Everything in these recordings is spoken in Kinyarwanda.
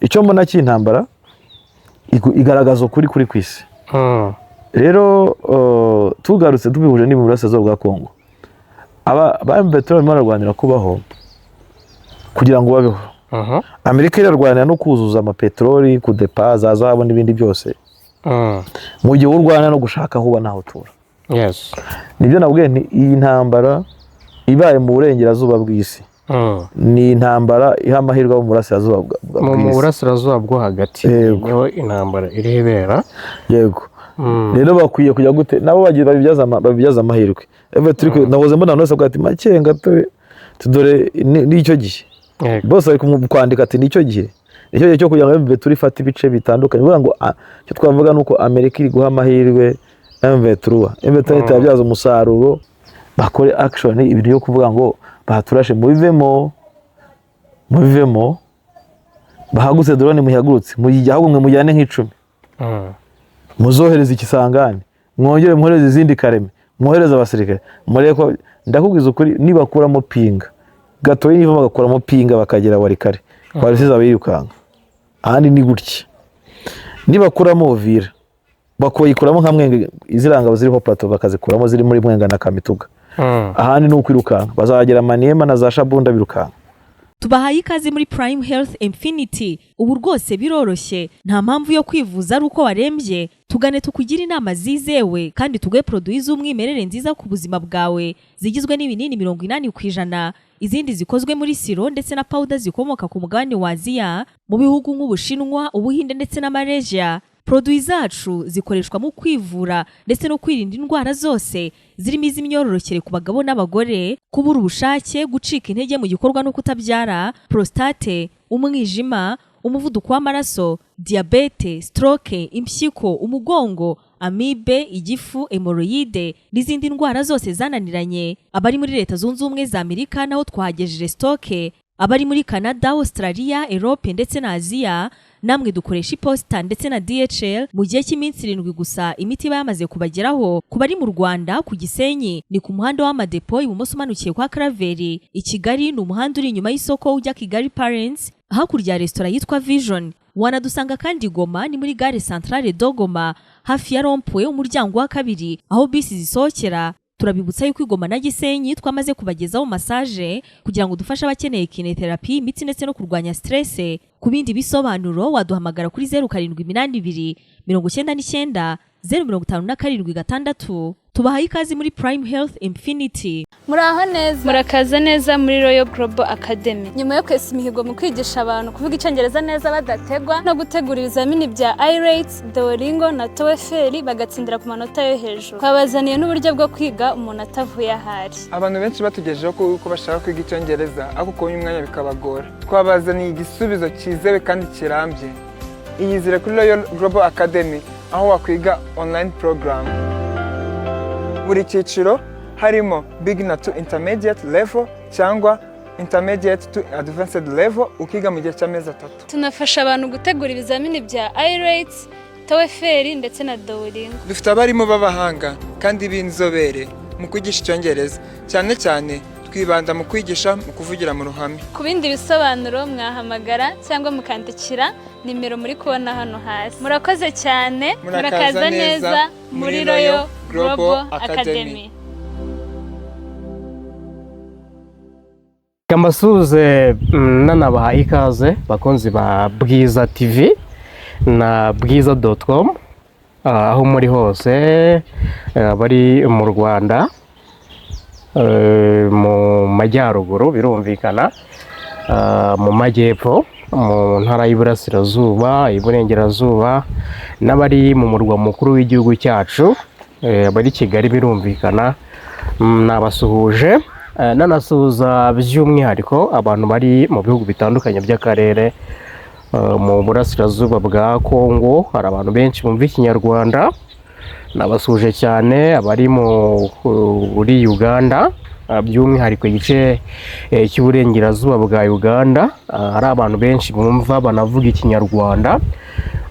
Icyo mbona cy'intambara igaragaza ukuri kuri ku isi. Rero tugarutse tubihuje ni mu burasirazuba bwa Kongo, aba ba M23 barimo bararwanira kubaho kugira ngo babeho. Amerika irarwanira no kuzuza amapeteroli, kudepa za zahabu n'ibindi byose, mu gihe u Rwanda no gushaka aho uba n'aho utura. Nibyo nabwiye nti iyi ntambara ibaye mu burengerazuba bw'isi ni intambara iha amahirwe abo mu burasirazuba mu bw'isi. Burasirazuba bwo hagati. Yego. Niho intambara iriho ibera. Yego. Rero bakwiye kujya gute nabo bagira babibyaza amahirwe. Nahoze mbona abantu bose bavuga ati Makenga dore nicyo gihe. Bose bari kwandika ati nicyo gihe, nicyo gihe cyo kugira ngo M23 ifate ibice bitandukanye. Bivuga ngo icyo twavuga ni uko Amerika iri guha amahirwe M23, M23 itabyaza umusaruro, bakore action. Ibintu byo kuvuga ngo baturashe, mubivemo, mubivemo. Bahagurutse drone, muhagurutse muyijya, ahubwo mwe mujyane nk'icumi, muzohereze ikisangane, mwongere mwohereze izindi kareme, mwohereze abasirikare, murebe ko ndakubwiza ukuri, nibakuramo Pinga gatoya, niva bagakuramo Pinga bakagera Walikale, polisi izaba yirukanka. Ahandi ni gutya, nibakuramo Uvira, bakoyikuramo nka Mwenga, iziriya ngabo ziriho plateau bakazikuramo ziri muri Mwenga na Kamituga, ahandi ni ukwirukanka, bazagera Maniema na za Shabunda birukanka. Tubahaye ikaze muri Prime Health Infinity. Ubu rwose biroroshye, nta mpamvu yo kwivuza ari uko warembye. Tugane tukugire inama zizewe kandi tuguhe produits z'umwimerere nziza ku buzima bwawe, zigizwe n'ibinini 80%, izindi zikozwe muri sirop ndetse na powder zikomoka ku mugabane wa Aziya, mu bihugu nk'Ubushinwa, Ubuhinde ndetse na Malaysia. Produits zacu zikoreshwa mu kwivura ndetse no kwirinda indwara zose zirimo iz'imyororokere ku bagabo n'abagore, kubura ubushake, gucika intege mu gikorwa no kutabyara, prostate, umwijima, umuvuduko w'amaraso, diyabete, stroke, impyiko, umugongo, amibe, igifu, hémorroïdes n'izindi ndwara zose zananiranye. Abari muri Leta Zunze Ubumwe za Amerika naho twahagejeje stock. Abari muri Canada, Australia, Europe ndetse na Aziya, namwe dukoresha iposita ndetse na DHL. Mu gihe cy'iminsi 7 gusa imiti iba yamaze kubageraho. Ku bari mu Rwanda, ku Gisenyi ni ku muhanda w'Amadepo, ibumoso umanukiye kwa Karaveri. I Kigali ni umuhanda uri inyuma y'isoko ujya Kigali Parents, hakurya ya resitora yitwa Vision. Wanadusanga kandi i Goma, ni muri gare Centrale de Goma, hafi ya rond-point, umuryango wa kabiri aho bisi zisohokera. Turabibutsa yuko i Goma na Gisenyi twamaze kubagezaho massage kugira ngo dufashe abakeneye kinésithérapie, imitsi ndetse no kurwanya stress. Ku bindi bisobanuro waduhamagara kuri 0782 990 576. Tubahaye ikaze muri Prime Health Infinity. Muraho neza. Murakaza neza muri Royal Global Academy. Nyuma yo kwesa imihigo mu kwigisha abantu kuvuga Icyongereza neza badategwa, no gutegura ibizamini bya IELTS, Duolingo na TOEFL bagatsindira ku manota yo hejuru, twabazaniye n'uburyo bwo kwiga umuntu atavuye ahari. Abantu benshi batugejejeho ko bashaka kwiga Icyongereza ariko kubona umwanya bikabagora. Twabazaniye igisubizo cyizewe kandi kirambye. Iyizire kuri Royal Global Academy, aho wakwiga online program buri cyiciro, harimo beginner to intermediate level cyangwa intermediate to advanced level, ukiga mu gihe cy'amezi 3. Tunafasha abantu gutegura ibizamini bya IELTS, TOEFL ndetse na Duolingo. Dufite abarimu b'abahanga kandi b'inzobere mu kwigisha Icyongereza, cyane cyane twibanda mu kwigisha mu kuvugira mu ruhame. Ku bindi bisobanuro mwahamagara cyangwa mukandikira nimero muri kubona hano hasi. Murakoze cyane. Murakaza neza muri Royal Global Academy. Mbasuhuze nanabaha ikaze, bakunzi ba Bwiza TV na bwiza.com, aho muri hose, abari mu Rwanda, mu majyaruguru birumvikana, mu majyepfo, mu ntara y'Iburasirazuba, Iburengerazuba, n'abari mu murwa mukuru w'igihugu cyacu, abari Kigali birumvikana, nabasuhuje. Nanasuhuza by'umwihariko abantu bari mu bihugu bitandukanye by'akarere. Mu burasirazuba bwa Kongo hari abantu benshi bumva Ikinyarwanda, nabasuhuje cyane. Abari muri Uganda, by'umwihariko igice cy'uburengerazuba bwa Uganda, hari abantu benshi bumva banavuga Ikinyarwanda.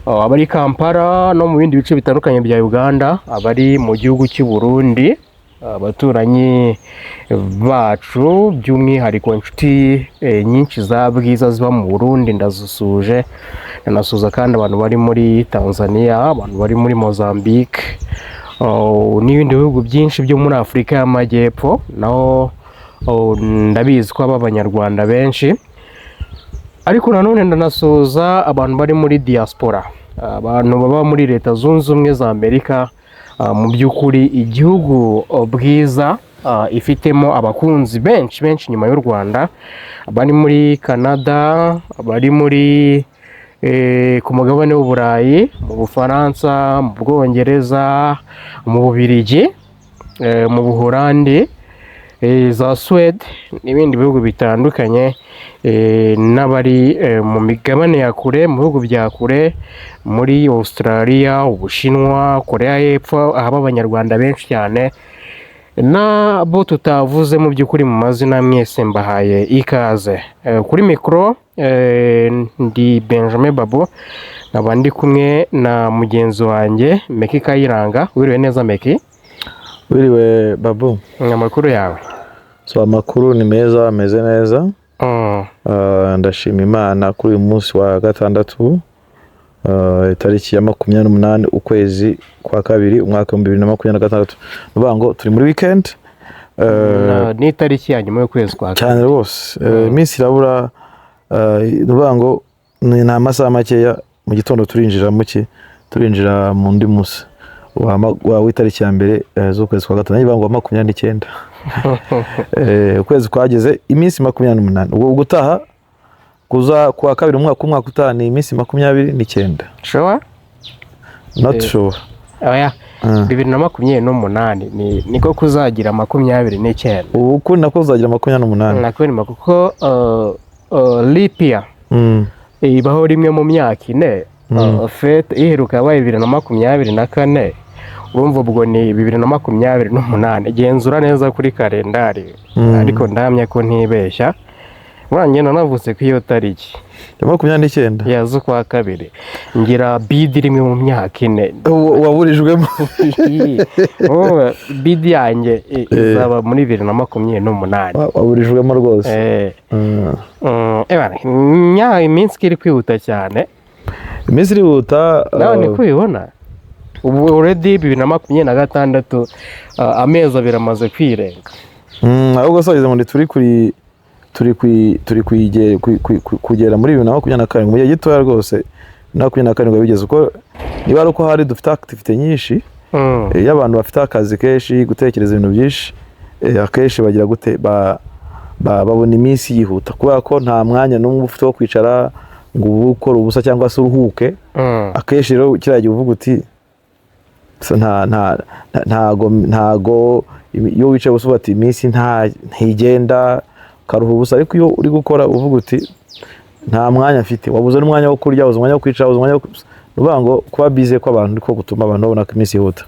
Abari Kampala no mu bindi bice bitandukanye bya Uganda, abari mu gihugu cy'u Burundi. Abaturanyi bacu, by'umwihariko inshuti nyinshi za Bwiza ziba mu Burundi, ndazisuje. Ndanasuhuza kandi abantu bari muri Tanzania, abantu bari muri Mozambique, n'ibindi bihugu byinshi byo muri Afurika y'Amajyepfo. Naho ndabizi ko haba Abanyarwanda benshi. Ariko nanone ndanasuhuza abantu bari muri diaspora, abantu baba muri Leta Zunze Ubumwe za Amerika. Mu by'ukuri igihugu Bwiza ifitemo abakunzi benshi benshi nyuma y'u Rwanda, bari muri Canada, bari muri ku mugabane w'Uburayi, mu Bufaransa, mu Bwongereza, mu Bubiligi, mu Buholandi, za Suwede n'ibindi bihugu bitandukanye, n'abari mu migabane ya kure, mu bihugu bya kure, muri Australia, Ubushinwa, Korea y'Epfo, ahaba Abanyarwanda benshi cyane, n'abo tutavuze mu by'ukuri mu mazina, mwese mbahaye ikaze. Kuri mikoro ndi Benjamin Babo, nkaba ndi kumwe na mugenzi wanjye Meki Kayiranga. Wiriwe neza, Meki? Wiriwe, Babu. Amakuru yawe? So amakuru ni meza, ameze neza. Ndashima Imana kuri uyu munsi wa gatandatu, itariki ya 28 ukwezi kwa kabiri, umwaka wa 2026. Ni ukuvuga ngo turi muri weekend. Ni itariki ya nyuma y'ukwezi kwa Cyane rwose. Iminsi irabura, ni ukuvuga ngo ni amasaha makeya, mu gitondo turinjira mu ki turinjira mu ndi munsi w'itariki ya 1 z'ukwezi kwa gatanu, niba ngo wa 29. Ukwezi kwageze iminsi 28. Ubwo gutaha kuza kuwa kabiri umwaka utaha ni iminsi 29. Sure? Not sure. Oya. 2028 niko kuzagira 29. Ubu kuri nako uzagira 28. Nakubona kuko leap year ibaho rimwe mu myaka 4. Fete iheruka yabaye 2024. Urumva ubwo ni 2028. Genzura neza kuri kalendari. Ariko ndahamya ko ntibeshya. Burangiye nanavutse ku iyo tariki Ya 29. Ya z'ukwa kabiri. Ngira bidi rimwe mu myaka 4. Waburijwemo. Oh, bidi yanjye izaba muri 2028. Waburijwemo rwose. Ebana, iminsi iri kwihuta cyane. Iminsi irihuta. Nawe niko ubibona? Ubu already 2026, amezi 2 amaze kwirenga. Ahubwo se wagize ngo turi kuri turi kuri turi kugera muri 2027 mu gihe gitoya rwose. 2027 bigeze uko niba ari uko hari dufite activité nyinshi. Iyo abantu bafite akazi kenshi, gutekereza ibintu byinshi, akenshi bagira gute, babona iminsi yihuta kubera ko nta mwanya n'umwe ufite wo kwicara ngo ube ukora ubusa cyangwa se uruhuke. Akenshi rero kiriya gihe uvuga uti "So nta nta nta- ntago ntago iyo wicaye ubusa uvuga ati iminsi ntigenda, ukaruha ubusa. Ariko iyo uri gukora uvuga uti nta mwanya mfite, wabuze n'umwanya wo kurya, wabuze umwanya wo kwicara, wabuze umwanya wo, ni ukuvuga ngo kuba busy kw'abantu niko gutuma abantu babona ko iminsi yihuta.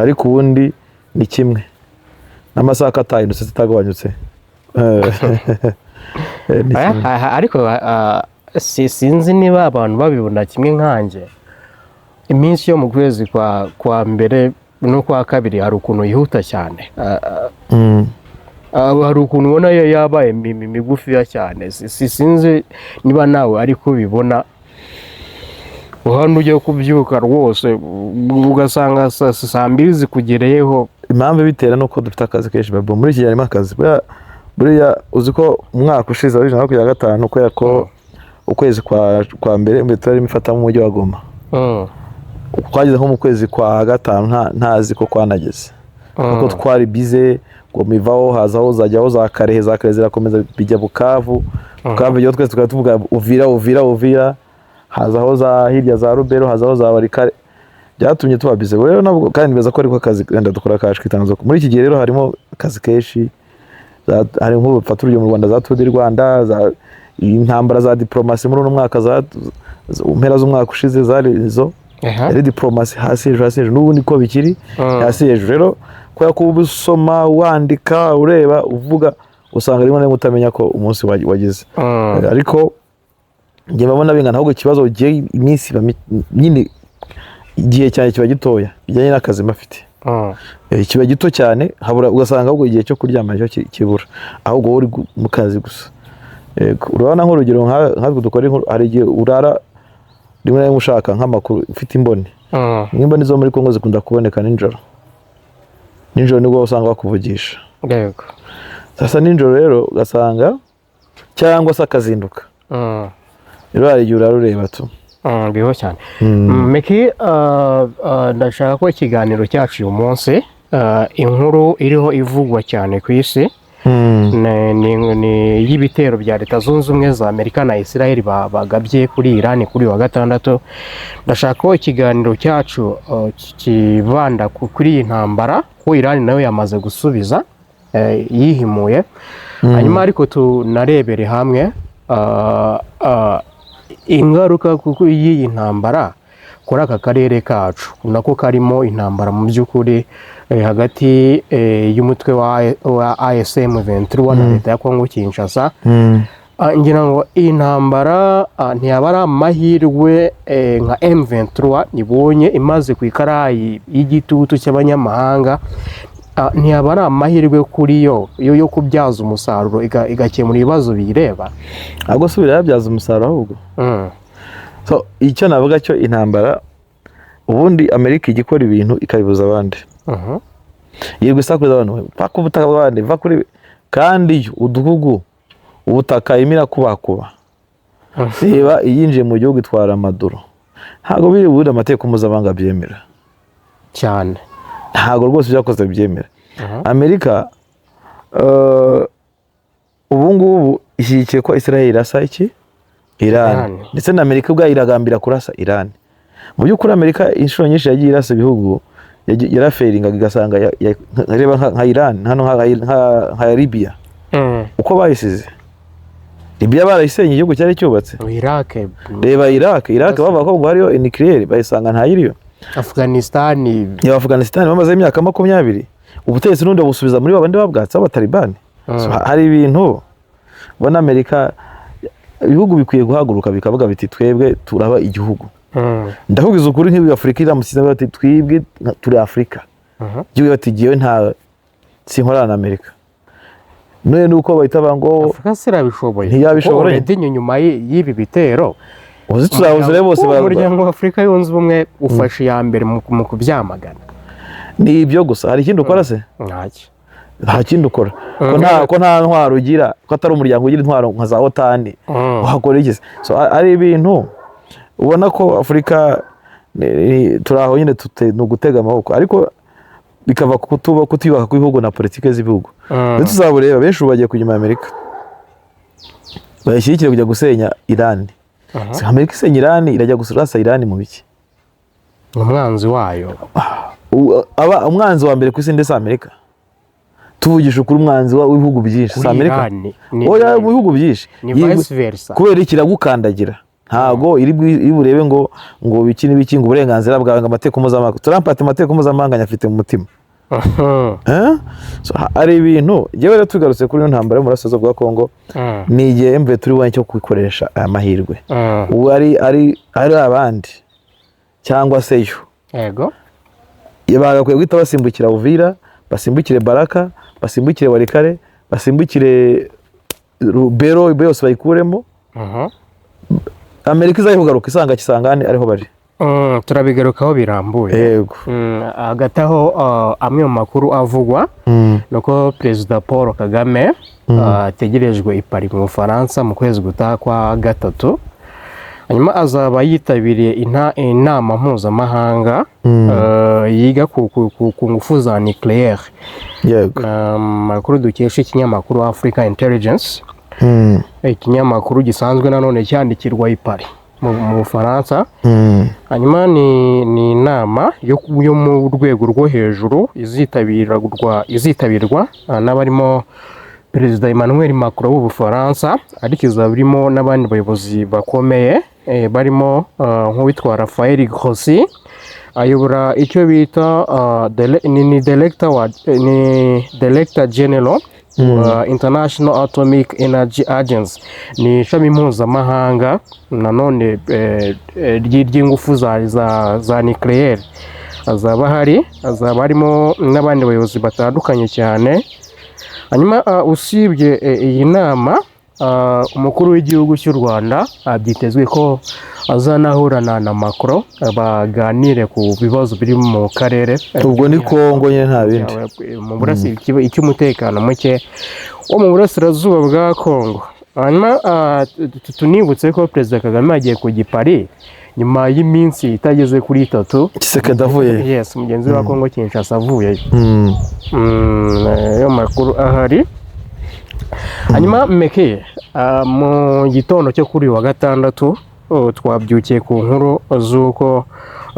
Ariko ubundi ni kimwe n'amasaha ko atahindutse, atagabanyutse. Ni Aya, kimwe. aha, ariko sinzi niba abantu babibona kimwe nkanjye. Iminsi yo mu kwezi kwa mbere n'ukwa kabiri hari ukuntu yihuta cyane. Hari ukuntu ubona yo yabaye migufiya cyane. Sinzi niba nawe ariko ubibona. Hano ujya kubyuka rwose ugasanga saa 2 zikugereyeho. Impamvu ibitera ni uko dufite akazi kenshi, babo. Muri iki gihe harimo akazi. Buriya uzi ko umwaka ushize wa 2025, kubera ko ukwezi kwa mbere mbere turarimo ifata mu mujyi wa Goma, twageze nko mu kwezi kwa gatanu ntazi ko kwanageze, kuko twari bize ngo mivaho hazaho zajyaho za Karehe, za Karehe zirakomeza bijya Bukavu, Bukavu iyo twese tukaba tuvuga Uvira, Uvira, Uvira, hazaho za hirya za Rubero, hazaho za Walikale, byatumye tuba bize rero. Nabwo kandi nibaza ko ariko akazi wenda dukora kaje kwitangaza. Muri iki gihe rero harimo akazi kenshi, hari nk'ubu bafata urugero mu Rwanda za Tour du Rwanda, za intambara za diplomasi muri uno mwaka, za mpera z'umwaka ushize zari izo yari diplomasi hasi hejuru, hasi hejuru, n'ubu niko bikiri, hasi hejuru. Rero kubera ko uba usoma, wandika, ureba, uvuga, usanga rimwe na rimwe utamenya ko umunsi wageze. Ariko njye mbabona bingana. Ahubwo ikibazo ugiye iminsi iba nyine igihe cyane kiba gitoya bijyanye n'akazi mba mfite. Kiba gito cyane, habura, ugasanga ahubwo igihe cyo kuryama nicyo kibura, ahubwo wowe uri mu kazi gusa. Yego, urabona nk'urugero nkatwe dukora inkuru, hari igihe urara rimwe na rimwe ushaka nk'amakuru ufite imboni. Nk'imboni zo muri Kongo zikunda kuboneka nijoro. Nijoro nibwo usanga bakuvugisha. Sasa nijoro rero ugasanga, cyangwa se akazinduka. Rero hari igihe urara ureba tu. Biho cyane. Meki, ndashaka ko ikiganiro cyacu uyu munsi, inkuru iriho ivugwa cyane ku isi ni y'ibitero bya Leta Zunze Ubumwe za Amerika na Israel bagabye kuri Iran kuri uyu wa gatandatu. Ndashaka ko ikiganiro cyacu kibanda kuri iyi ntambara, ko Iran nayo yamaze gusubiza, yihimuye. Hanyuma ariko tunarebere hamwe ingaruka kuko y'iyi ntambara kuri aka karere kacu, nako karimo intambara mu by'ukuri, hagati y'umutwe wa AFC M23 na leta ya Kongo Kinshasa. Ngira ngo iyi ntambara ntiyaba ari amahirwe nka M23 ibonye imaze ku ikarayi y'igitutu cy'abanyamahanga, ntiyaba ari amahirwe kuri yo kubyaza umusaruro igakemura ibibazo biyireba? Ahubwo subira yabyaza umusaruro ahubwo. So icyo navuga cyo, intambara ubundi Amerika ijya ikora ibintu ikabibuza abandi. Yirirwa isakuriza abantu, va ku butaka bw'abandi, va kuri, kandi uduhugu ubutaka irimo irakubakuba. Reba iyinjiye mu gihugu itwara Maduro, ntabwo biri bubundi amategeko mpuzamahanga abyemera. Ntabwo rwose ibyo yakoze byemera. Amerika ubu ngubu ishyigikiye ko Israel irasa iki? Iran. Iran. Ndetse na Amerika ubwayo iragambira kurasa Iran. Mu by'ukuri Amerika inshuro nyinshi yagiye irasa ibihugu yarafailingaga, igasanga reba nka Iran hano, nka Libya, uko bayisize Libya, barayisenye igihugu cyari cyubatse. Iraq. Reba Iraq. Iraq bavuga ko ngo hariyo nucléaire, bayisanga ntayiriyo. Afghanistan. Ya Afghanistan bamaze imyaka 20, ubutegetsi n'ubundi babusubiza muri babandi babwatse b'Abatalibani. So, hari ibintu ubona Amerika, ibihugu bikwiye guhaguruka bikavuga biti: "Twebwe turaba igihugu." Ndakubwiza ukuri, nk'ibi Afurika iramutse ivuga bati: "Twebwe turi Afurika," igihugu bati: "Jyewe nta sinkorana na Amerika." None nuko bahita bavuga ngo Afurika sirabishoboye. Ntiyabishobora. Kuko already nyuma y'ibi bitero, uzi tuzahuza rero bose Umuryango wa Afurika Yunze Ubumwe ufashe iya mbere mu kubyamagana. Ni ibyo gusa, hari ikindi ukora se? Ntacyo. Nta kindi ukora, ko nta ntwaro ugira, ko atari umuryango ugira intwaro nka za OTAN, wakora iki se? So ari ibintu ubona ko Afurika turi aho nyine, ni ugutega amaboko, ariko bikava ku kutiyubaka kw'ibihugu na politiki z'ibihugu. Ndetse uzabureba benshi ubu bagiye kujya muri Amerika bayishyigikire kujya gusenya Irani. Si Amerika isenya Irani, irajya kurasa Irani mu biki? Umwanzi wayo. Aba umwanzi wa mbere ku isi, ndetse Amerika, tuvugisha ukuri, umwanzi w'ibihugu byinshi si Kuri Amerika? Irani ni, Oya, mu bihugu byinshi. ni vice versa. Kubera iki? Iragukandagira, ntago iri burebe ngo biki n'ibiki, ngo uburenganzira bwawe, ngo amategeko mpuzamahanga. Trump ati: "Amategeko mpuzamahanga nyafite mu mutima." Eh? So, hari ibintu njyewe rero, tugarutse kuri ino ntambara yo mu burasirazuba bwa Kongo, ni igihe MV turi bubone cyo kubikoresha aya mahirwe. Ubu ari abandi cyangwa se yo bagakwiye guhita basimbukira Uvira, basimbukire Baraka, basimbukire Walikale, basimbukire Rubero, yose bayikuremo. Amerika izajya kugaruka isanga Kisangani ariho bari. Turabigarukaho birambuye. Yego. Hagati aho, amwe mu makuru avugwa ni uko Perezida Paul Kagame ategerejwe i Paris mu Bufaransa mu kwezi gutaha kwa gatatu, hanyuma azaba yitabiriye inama mpuzamahanga yiga ku ngufu za nucléaire. Amakuru dukesha ikinyamakuru Africa Intelligence, ikinyamakuru gisanzwe nanone cyandikirwa i Paris mu Bufaransa. Hanyuma ni inama yo mu rwego rwo hejuru izitabirwa n'abarimo Perezida Emmanuel Macron w'Ubufaransa, ariko izaba irimo n'abandi bayobozi bakomeye, barimo nk'uwitwa Rafael Grossi ayobora icyo bita ni director wa ni director general wa International Atomic Energy Agency, ni ishami mpuzamahanga nanone ry'ingufu za nucléaire. Azaba ahari, azaba harimo n'abandi bayobozi batandukanye cyane. Hanyuma usibye iyi nama, umukuru w'igihugu cy'u Rwanda byitezwe ko azanahura na Macron, baganire ku bibazo biri mu karere. Ubwo ni Kongo nyine, nta bindi. Mu icy'umutekano muke wo mu burasirazuba bwa Kongo. Hanyuma tunibutse ko Perezida Kagame yagiye kujya i Paris nyuma y'iminsi itageze kuri 3. Tshisekedi avuye. Yes, mugenzi we wa Kongo Kinshasa avuyeyo. Ayo makuru ahari. Hanyuma meke mu gitondo cyo kuri uyu wa gatandatu, twabyukiye ku nkuru z'uko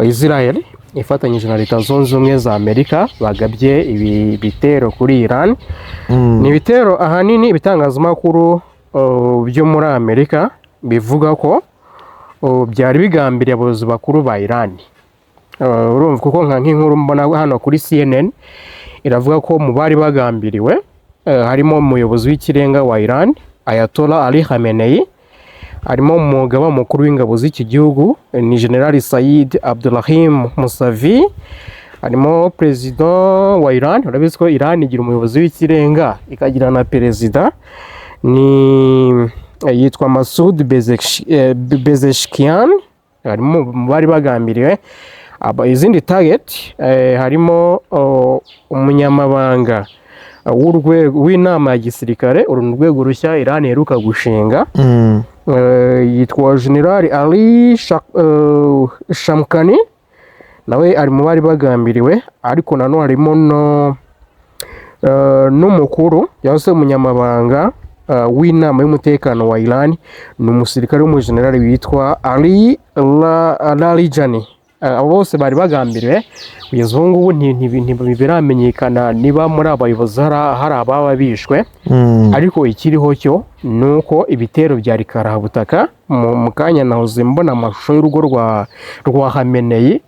Israel ifatanyije na Leta Zunze Ubumwe za Amerika bagabye ibi bitero kuri Iran. Ni ibitero ahanini ibitangazamakuru byo muri Amerika bivuga ko byari bigambiriye abayobozi bakuru ba Iran. Urumva kuko nk'inkuru mbona hano kuri CNN iravuga ko mu bari bagambiriwe harimo umuyobozi w'ikirenga wa Iran, Ayatollah Ali Khamenei, harimo umugaba mukuru w'ingabo z'iki gihugu, ni General Said Abdulrahim Musavi, harimo perezida wa Iran. Urabizi ko Iran igira umuyobozi w'ikirenga, ikagira na perezida, ni yitwa Masoud Pezeshkian, harimo mu bari bagambiriwe. Izindi target harimo umunyamabanga w'urwego w'inama ya gisirikare, uru ni urwego rushya Iran iheruka gushinga, yitwa General Ali Shamkani, nawe ari mu bari bagambiriwe. Ariko nanone harimo no n'umukuru cyangwa se umunyamabanga w'inama y'umutekano wa Iran, ni umusirikare w'umujenerali witwa Ali Larijani. Abo bose bari bagambiriwe. Kugeza ubu ngubu ntibiramenyekana niba muri aba bayobozi hari ababa bishwe, ariko ikiriho cyo ni uko ibitero byari karahabutaka. Mu kanya nahoze mbona amashusho y'urugo rwa Khamenei,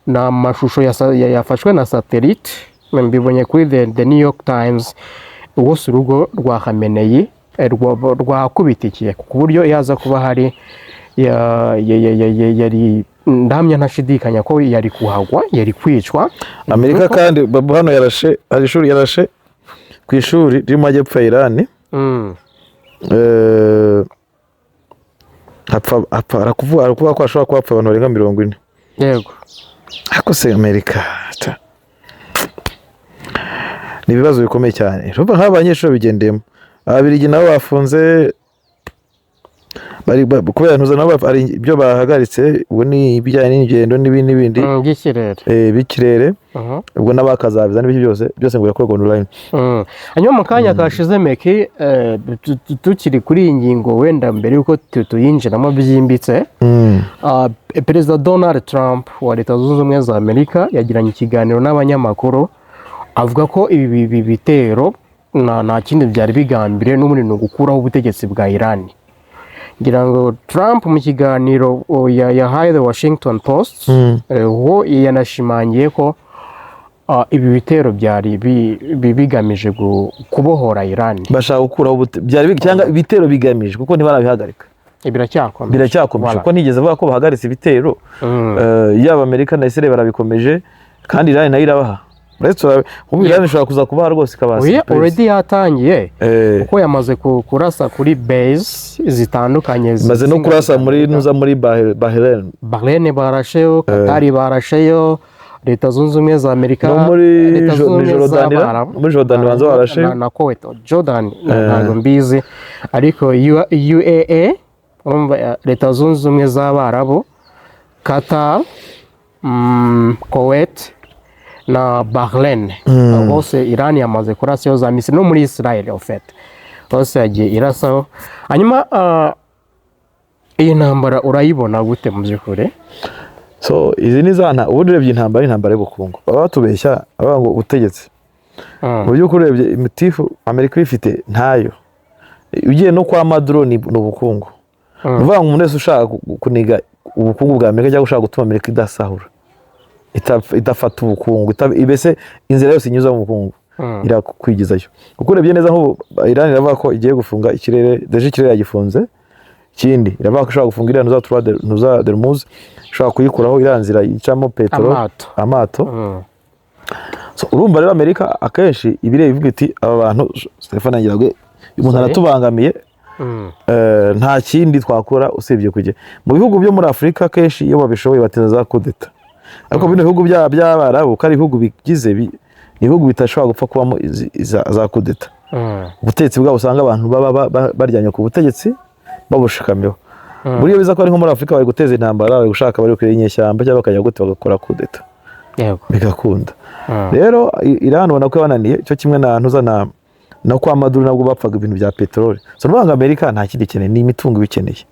ni amashusho yafashwe na satellite, mbibonye kuri The New York Times. Wose urugo rwa Khamenei rwakubitikiye ku buryo iyo aza kuba hari yari, ndahamya ntashidikanya ko yari kuhagwa, yari kwicwa. Amerika kandi babu hano yarashe, hari ishuri yarashe, ku ishuri riri mu majyepfo ya Irani. Hapfa arakuvuga ko hashobora kuba hapfa abantu barenga 40. Ariko se Amerika ni ibibazo bikomeye cyane. Urumva nk'aba banyeshuri babigendeyemo, Ababiligi nabo bafunze kubera ntuza, nabo hari ibyo bahagaritse, ubwo ni ibijyanye n'ingendo n'ibindi n'ibindi. By'ikirere. B'ikirere. Ubwo n'abakazabiza n'ibiki byose byose ngo birakorwa online. Hanyuma mu kanya kashize meki, tukiri kuri iyi ngingo, wenda mbere y'uko tuyinjiramo byimbitse, Perezida Donald Trump wa Leta Zunze Ubumwe za Amerika yagiranye ikiganiro n'abanyamakuru, avuga ko ibi bitero nta kindi byari bigambiriye n'ubundi, ni ugukuraho ubutegetsi bwa Iran. Ngira ngo Trump mu kiganiro yahaye The Washington Post, ho yanashimangiye ko ibi bitero byari bigamije kubohora Iran. Bashaka gukuraho byari cyangwa ibitero bigamije, kuko ntibarabihagarika. Biracyakomeje. Biracyakomeje. Voilà. Kuko ntigeze avuga ko bahagaritse ibitero. Yaba Amerika na Israel barabikomeje, kandi Iran nayo irabaha. Uretse ubu Iran ishobora kuza kubaha rwose ikabaha Oya, surprise. already yatangiye, kuko yamaze kurasa kuri base zitandukanye Imaze no z'ingabo kurasa za muri Amerika. nuza muri Bahrain. Bahrain barasheyo, Qatar barasheyo, Leta Zunze Ubumwe za Amerika, No muri Leta Zunze ni Ubumwe Jordan, z'Abarabu. muri Jordan banza barashe. Na Kuwait, Jordan ntabwo mbizi, ariko UAE, urumva, Leta Zunze Ubumwe z'Abarabu, Qatar, Kuwait na Bahrain, bose Iran yamaze kurasayo za missile, no muri Israel en fait hose yagiye irasaho. Hanyuma iyi ntambara urayibona gute mu by'ukuri? So izi ni za ubundi urebye intambara ni intambara y'ubukungu. Baba batubeshya bavuga ngo ubutegetsi, mu by'ukuri urebye imitifu Amerika ibifite ntayo. Ugiye no kwa Maduro ni ubukungu. Ni ukuvuga ngo umuntu wese ushaka kuniga ubukungu bwa Amerika cyangwa ushaka gutuma Amerika idasahura, idafata ubukungu, mbese inzira yose inyuza mu bukungu irakwigizayo. Kuko urebye neza nk'ubu Iran iravuga ko igiye gufunga ikirere, déjà ikirere yagifunze. Ikindi, iravuga ko ishobora gufunga iriya ntuza ntuza d'Hormuz, ishobora kuyikuraho iriya nzira icamo peteroli, Amato. Amato. So, urumva rero Amerika akenshi ibireba ivuga iti: "Aba bantu, Stefan, ngira ngo uyu muntu Sorry. aratubangamiye." Nta kindi twakora usibye kujya mu bihugu byo muri Afurika. Akenshi iyo babishoboye bateza za kudeta, ariko bino bihugu by'Abarabu, ko ari ibihugu bigize ni ibihugu bidashobora gupfa kubamo za kudeta. Ubutegetsi bwabo usanga abantu baba baryamye ku butegetsi babushikamiyeho. Muri iyo biza ko ari nko muri Afurika, bari guteza intambara, bari gushaka, bari kureba inyeshyamba cyangwa bakajya gute, bagakora kudeta, bigakunda. Rero Iran ubona ko yabananiye, cyo kimwe na ntuza na kwa Maduro, nabwo bapfaga ibintu bya peteroli. So nuvuga ngo Amerika nta kindi ikeneye, ni imitungo ibikeneye.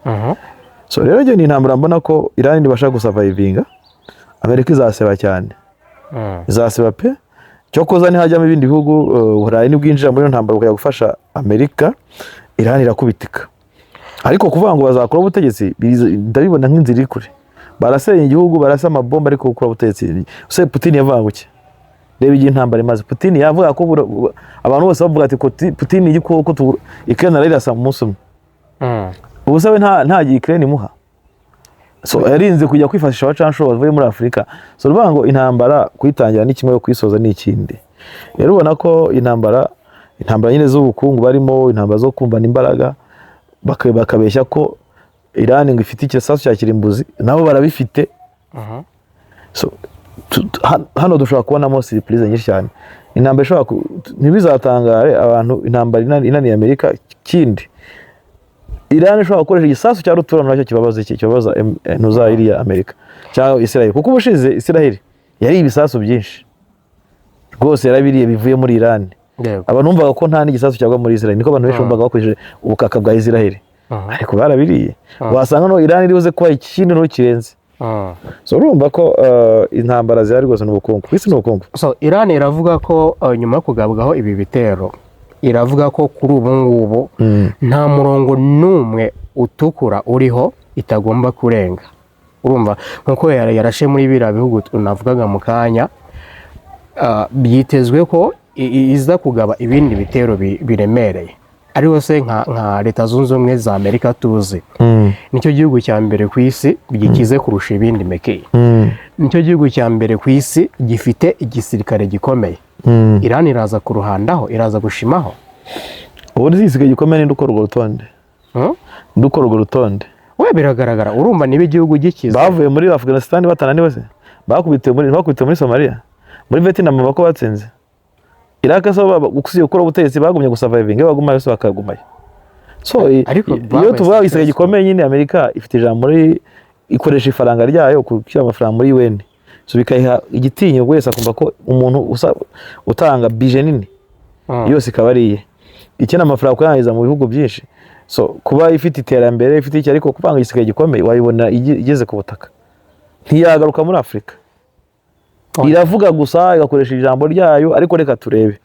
So rero iyo ni intambara mbona ko Iran nibasha gusurvivinga, Amerika izaseba cyane. Izaseba pe. Cyokoza nihajyamo ibindi bihugu, Uburayi nibwinjira muri iyo ntambara bukajya gufasha Amerika, Iran irakubitika. Ariko kuvuga ngo bazakora ubutegetsi, ndabibona nk'inzira iri kure. Barasenya igihugu, barasa amabomba, ariko gukora ubutegetsi se, Putin yavuga ngo iki? Reba igihe intambara imaze. Putin yavuga ko abantu bose bavuga ati Putin igikoko, Ukraine arayirasa mu munsi umwe. Ubu se we nta gihe Ukraine imuha? So yarinze kujya kwifashisha abacanshuro bavuye muri Afurika. So uruvuga ngo intambara kuyitangira ni kimwe, kuyisoza ni ikindi. Rero ubona ko intambara nyine z'ubukungu barimo, intambara zo kumvana imbaraga, bakabeshya ko Iran ngo ifite igisasu cya kirimbuzi, nabo barabifite. So hano dushobora kubonamo surprise nyinshi cyane. Intambara ishobora ntibizatangare abantu, intambara inaniye Amerika. Kindi, Iran ishobora gukoresha igisasu cya rutura, nacyo kibabaza iki? Kibabaza ntuza iriya Amerika cyangwa Israel, kuko ubushize Israel yari ibisasu byinshi rwose yarabiriye bivuye muri Iran. Abantu bumvaga ko nta n'igisasu cyagwa muri Israel, niko abantu benshi bumvaga bakoresheje ubukaka bwa Israel, ariko barabiriye. Wasanga no Iran iri buze kuba ikindi no kirenze. So urumva ko intambara zihari rwose ni ubukungu ku isi, ni ubukungu. So Iran iravuga ko nyuma yo kugabwaho ibi bitero, iravuga ko kuri ubu ngubu nta murongo n'umwe utukura uriho itagomba kurenga. Urumva nkuko yarashe muri biriya bihugu navugaga mu kanya, byitezwe ko iza kugaba ibindi bitero biremereye. Ariko se nka Leta Zunze Ubumwe za Amerika tuzi, nicyo gihugu cya mbere ku isi gikize kurusha ibindi mekeye, nicyo gihugu cya mbere ku isi gifite igisirikare gikomeye. Iran iraza kuruhandaho, iraza gushimaho? Ubundi igisigaye gikomeye ni ukora urwo rutonde. Hmm? Ndi ukora urwo rutonde. We biragaragara, urumva niba igihugu gikize. Bavuye muri Afghanistan batananiwe se? Bakubitiwe muri Somalia, muri Vietnam bako batsinze Iraq. So gusiye gukora ubutegetsi, bagumye gusurvivinga, bagumayo se bakagumayo. So Ariko iyo babaye tuvuga igisigaye successful. gikomeye nyine, Amerika ifite ijambo muri, ikoresha ifaranga ryayo gushyira amafaranga muri UN, so bikayiha igitinyiro, wese akumva ko umuntu utanga budget nini yose ikaba ari iye, ikina amafaranga kuyangiza mu bihugu byinshi. So kuba ifite iterambere, ifite iki, ariko kuvanga igisigaye gikomeye wayibona igeze ku butaka, ntiyagaruka muri Afurika. Iravuga gusa, igakoresha ijambo ryayo, ariko reka turebe.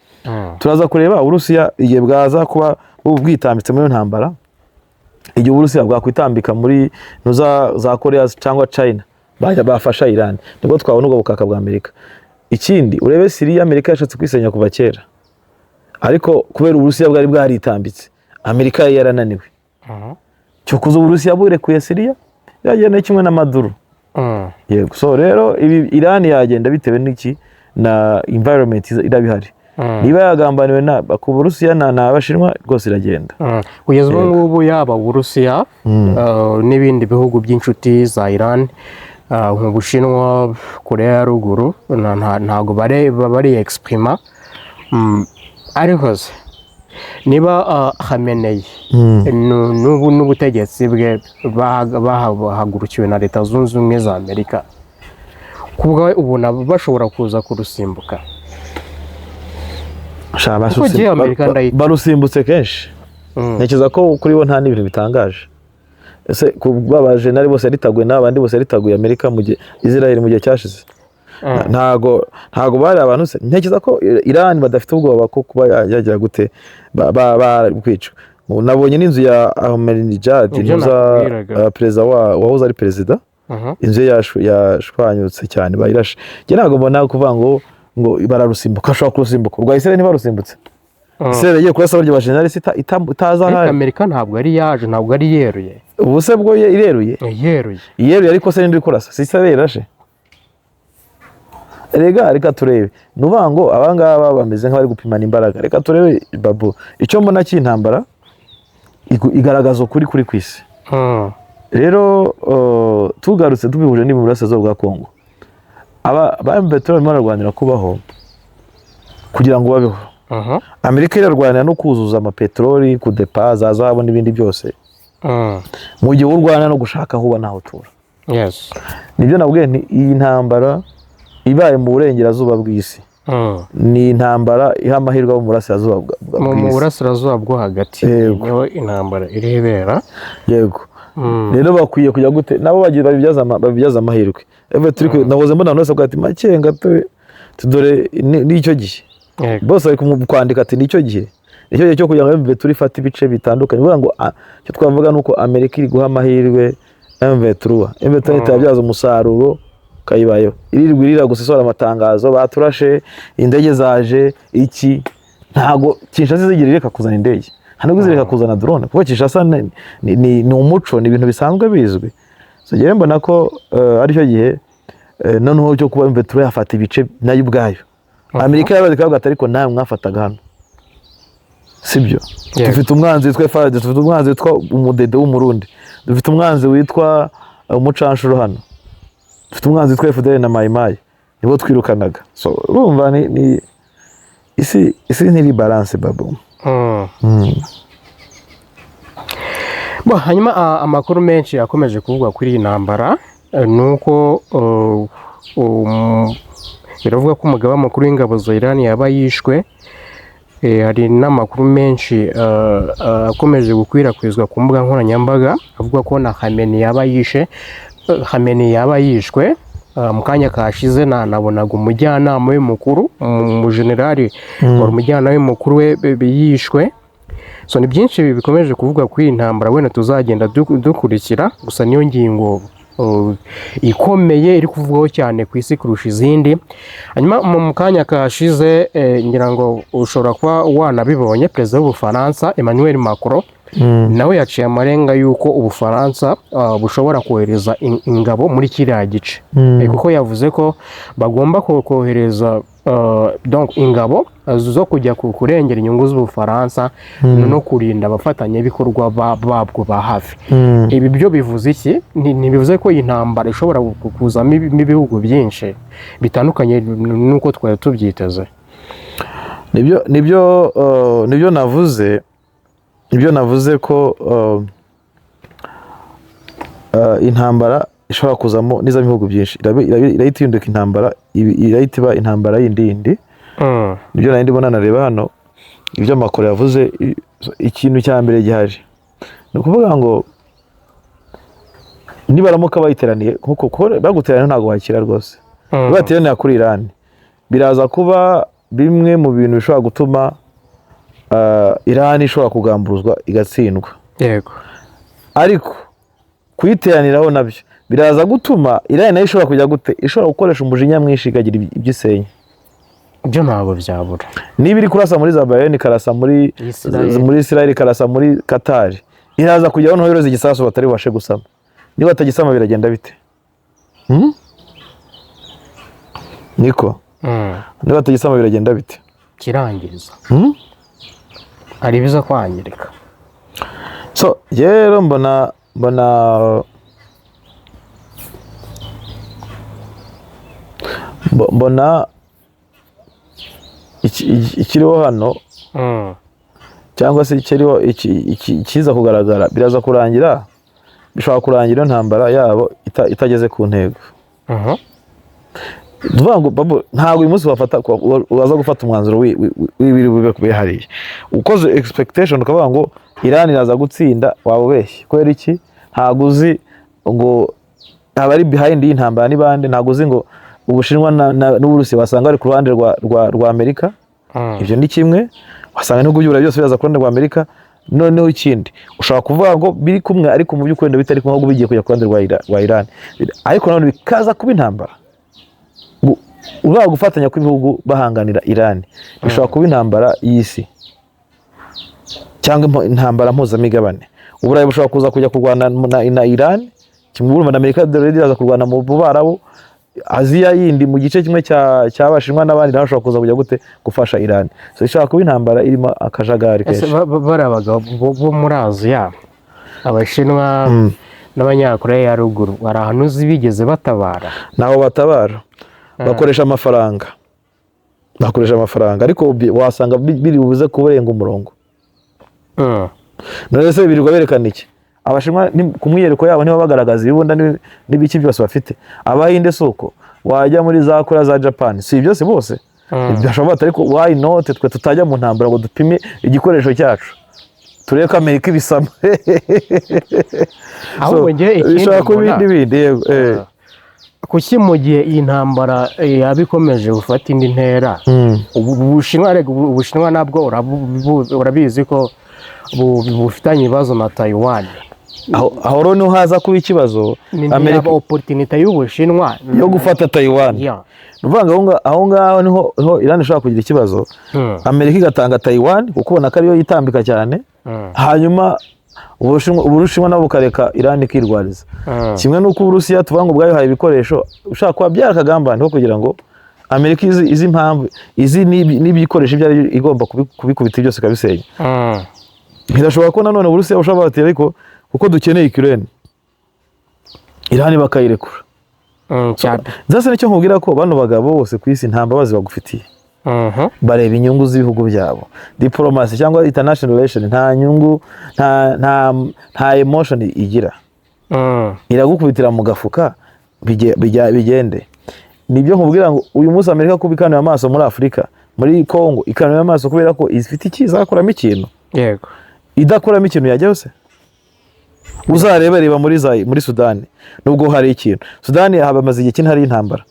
Turaza kureba Uburusiya igihe bwaza kuba bubu bwitambitse muri iyo ntambara, igihe Uburusiya bwakwitambika muri za Korea cyangwa China, bajya bafasha Iran, nibwo twabona ubwo bukaka bwa Amerika. Ikindi, urebe Siriya, Amerika yashatse kwisenya kuva kera, ariko kubera Uburusiya bwari bwaritambitse, Amerika yari yarananiwe. Cyokuza Uburusiya burekuye Siriya, yagenda kimwe na Maduro. Yego. So rero ibi Iran yagenda bitewe n'iki? Na environment iraba ihari. Niba yagambaniwe na ku Burusiya na Abashinwa, rwose iragenda. Kugeza ubu ngubu, yaba Uburusiya n'ibindi bihugu by'inshuti za Iran, nk'Ubushinwa, Korea ya Ruguru, ntabwo bari exprima. Ariko se niba Khamenei n'ubu n'ubutegetsi bwe bahagurukiwe na Leta Zunze Ubumwe za Amerika, ku bwawe ubona bashobora kuza kurusimbuka? Sha, Kuko njyewe Amerika ndayita. Barusimbutse kenshi. Ntekereza ko kuri bo nta n'ibintu bitangaje. Ese ku bw'abajenali bose yaritaguye n'abandi bose yaritaguye Amerika mu gihe Israel mu gihe cyashize, ntago bari abantu se? Ntekereza ko Iran badafite ubwoba ko kuba yagira gute, kwica. Nabonye n'inzu ya Ahmadinejad, Ibyo ntuza nakubwiraga. Perezida wahoze ari perezida, inzu ye yashwanyutse cyane, bayirashe. Njye ntabwo mbona kuvuga ngo bararusimbuka. Bashobora kurusimbuka, urwa Israel ntibarusimbutse. Israel yagiye kurasa barya bajenerali se itaza Ariko ahari? Amerika ntabwo ari yaje, ntabwo ari yeruye. Ubu se bwo ireruye? Yeruye. Yeruye, ariko se ninde uri kurasa? Si Israel irashe? Rega reka turebe, ni ukuvuga ngo abangaba bameze nk'abari gupimana imbaraga. Reka turebe, babu, icyo mbona cy'intambara igaragaza ukuri kuri ku isi. Rero tugarutse tubihuje ni mu burasirazuba bwa Kongo, aba ba M23 barimo bararwanira kubaho kugira ngo babeho. Amerika irarwanira no kuzuza amapeteroli, kudepa za zahabu n'ibindi byose, mu gihe u Rwanda no gushaka aho uba n'aho utura. Nibyo nabwiye nti iyi ntambara ibaye mu burengerazuba bw'isi ni intambara iha amahirwe abo mu burasirazuba Mu bw'isi. Burasirazuba bwo hagati. Yego. Niho intambara iri ibera. Yego. Rero bakwiye kujya gute, nabo bagiye babibyaza amahirwe. Nahoze mbona abantu bose bavuga ati Makenga dore nicyo gihe. Bose bari kwandika ati nicyo gihe, nicyo gihe cyo kugira ngo M23 ifate ibice bitandukanye. Bivuga ngo icyo twavuga ni uko Amerika iri guha amahirwe M23, M23 itabyaza umusaruro kayibayeho, irirwa irira gusa isohora amatangazo, baturashe indege zaje iki. Ntago Kinshasa izigera ireka kuzana indege, nta nubwo izireka kuzana drone, kuko Kinshasa ni umuco, ni ibintu bisanzwe bizwi. So njyewe mbona ko aricyo gihe noneho cyo kuba M23 yafata ibice nayo ubwayo. Amerika yabaze ikavuga ati ariko nawe mwafataga hano, sibyo? Yego. Dufite umwanzi witwa FARDC, dufite umwanzi witwa umudede w'umurundi, dufite umwanzi witwa umucanshuro hano, dufite umwanzi witwa FDL na Mayimayi, nibo twirukanaga. So urumva ni isi ntiri balance, babu. Bo, hanyuma amakuru menshi akomeje kuvugwa kuri iyi ntambara ni uko biravuga ko umugaba mukuru w'ingabo za Iran yaba yishwe. Hari n'amakuru menshi akomeje gukwirakwizwa ku mbuga nkoranyambaga avuga ko na Khamenei yaba yishe, Khamenei yaba yishwe. Mu kanya kashize nabonaga umujyanama we mukuru, umujenerali wari umujyanama we mukuru we yishwe. So ni byinshi bikomeje kuvugwa kuri iyi ntambara, wenda tuzagenda dukurikira. Gusa niyo ngingo ikomeye iri kuvugwaho cyane ku isi kurusha izindi. Hanyuma mu kanya kashize ngira ngo ushobora kuba wanabibonye, perezida w'Ubufaransa Emmanuel Macron nawe yaciye amarenga y'uko Ubufaransa bushobora kohereza ingabo muri kiriya gice. Kuko yavuze ko bagomba kohereza donc ingabo zo kujya kurengera inyungu z'Ubufaransa no kurinda abafatanyabikorwa babwo ba hafi. Ibi byo bivuze iki? Ntibivuze ko iyi ntambara ishobora kuzamo ibihugu byinshi bitandukanye n'uko twari tubyiteze? Nibyo navuze, nibyo navuze ko intambara ishobora kuzamo n'izamo ibihugu byinshi, irahita ihinduka intambara, irahita iba intambara yindi yindi. Nibyo nari ndimo nanareba hano ibyo Macron yavuze. Ikintu cya mbere gihari ni ukuvuga ngo nibaramuka bayiteraniye, nkuko kuko baguteraniye ntabwo wakira rwose. Nibateranira kuri Iran, biraza kuba bimwe mu bintu bishobora gutuma Iran ishobora kugamburuzwa igatsindwa. Ariko kuyiteraniraho nabyo biraza gutuma Iran nayo ishobora kujya gute, ishobora gukoresha umujinya mwinshi ikagira ibyo isenya. Ibyo ntabwo byabura. Niba iri kurasa muri za Bahrain, ikarasa Israel. muri Israel, ikarasa muri Qatar, iraza kujyaho noneho iroza igisasu batari bubashe gusama. Niba batagisama biragenda bite? Niko niba batagisama biragenda bite? Kirangiriza. Hari ibiza kwangirika. So rero mbona ikiriho hano cyangwa se ikiriho ikiza kugaragara, biraza kurangira, bishobora kurangira iyo ntambara yabo itageze ku ntego. Tuvuga ngo babu, ntabwo uyu munsi waza gufata umwanzuro w'ibiri bube kube hariya ukoze expectation ukavuga ngo Iran iraza gutsinda, waba ubeshye. Kubera iki? Ntabwo uzi ngo abari behind y'intambara ni bande, ntabwo uzi ngo Ubushinwa n'Uburusiya wasanga bari ku ruhande rwa Amerika. Ibyo ni kimwe, wasanga ibihugu by'Uburayi byose biraza ku ruhande rwa Amerika. Noneho ikindi ushobora kuvuga ngo biri kumwe, ariko mu by'ukuri wenda bitari kumwe, ahubwo bigiye kujya ku ruhande rwa Iran, ariko nanone bikaza kuba intambara. Uraba gufatanya kw'ibihugu bahanganira Iran bishobora kuba intambara y'isi. Cyangwa intambara mpuzamigabane. Uburayi bushobora kuza kujya kurwana na Iran kimwe, urumva na Amerika already iraza kurwana mu Barabu, Aziya yindi mu gice kimwe cy'Abashinwa n'abandi nabo bashobora kuza kujya gute gufasha Iran. So ishobora kuba intambara irimo akajagari Ese kenshi. bariya bagabo bo muri Aziya, Abashinwa n'Abanyakoreya ya Ruguru, hari ahantu uzi bigeze batabara? Ntaho batabara, bakoresha amafaranga, bakoresha amafaranga, ariko wasanga biri buze kurenga umurongo. None se birirwa berekana iki? Abashinwa ku mwiyereko yabo niba bagaragaza ibibunda n'ibiki byose bafite. Abahinde si uko, wajya muri za Korea, za Japan, si byose bose bashobora bati: "Ariko why not twe tutajya mu ntambara ngo dupime igikoresho cyacu, turebe ko Amerika ibisama?" Ahubwo njye ikindi Bishobora kuba mbona, ibindi bindi, yego. Kuki mu gihe iyi ntambara yaba ikomeje gufata indi ntera, ubu Ubushinwa, rega Ubushinwa nabwo urabizi ko bufitanye ibibazo na Taiwan. Aho rero niho haza kuba ikibazo. Ni Amerika yaba opportunité y'Ubushinwa yo gufata Taiwan. Ni ukuvuga ngo aho ngaho niho Iran ishobora kugira ikibazo. Amerika igatanga Taiwan kuko ubona ko ariyo yitambika cyane, hanyuma Ubushinwa nabo bukareka Iran ikirwariza. Kimwe n'uko Uburusiya tuvuga ngo bwayihaye ibikoresho, ushobora kuba byarakagambaniye ko kugira ngo Amerika izi impamvu izi n'ibikoresho ibyo ari byo igomba kubikubita byose ikabisenya. Birashoboka ko nanone Uburusiya bushobora bati: "Ariko kuko dukeneye Ukraine," Iran bakayirekura. Cyane. Zase nicyo nkubwira ko bano bagabo bose ku isi nta mbabazi bagufitiye. Bareba inyungu z'ibihugu byabo. Diplomasi cyangwa international relation nta nyungu, nta emotion igira. Iragukubitira mu gafuka bigende. Nibyo nkubwira ngo uyu munsi Amerika kuba ikanuye amaso muri Afurika, muri Congo, ikanuye amaso kubera ko ifite iki izakuramo ikintu. Idakuramo ikintu yajya hose. Uzarebe, reba muri Sudani, nubwo hari ikintu, Sudani hamaze igihe kinini hari intambara,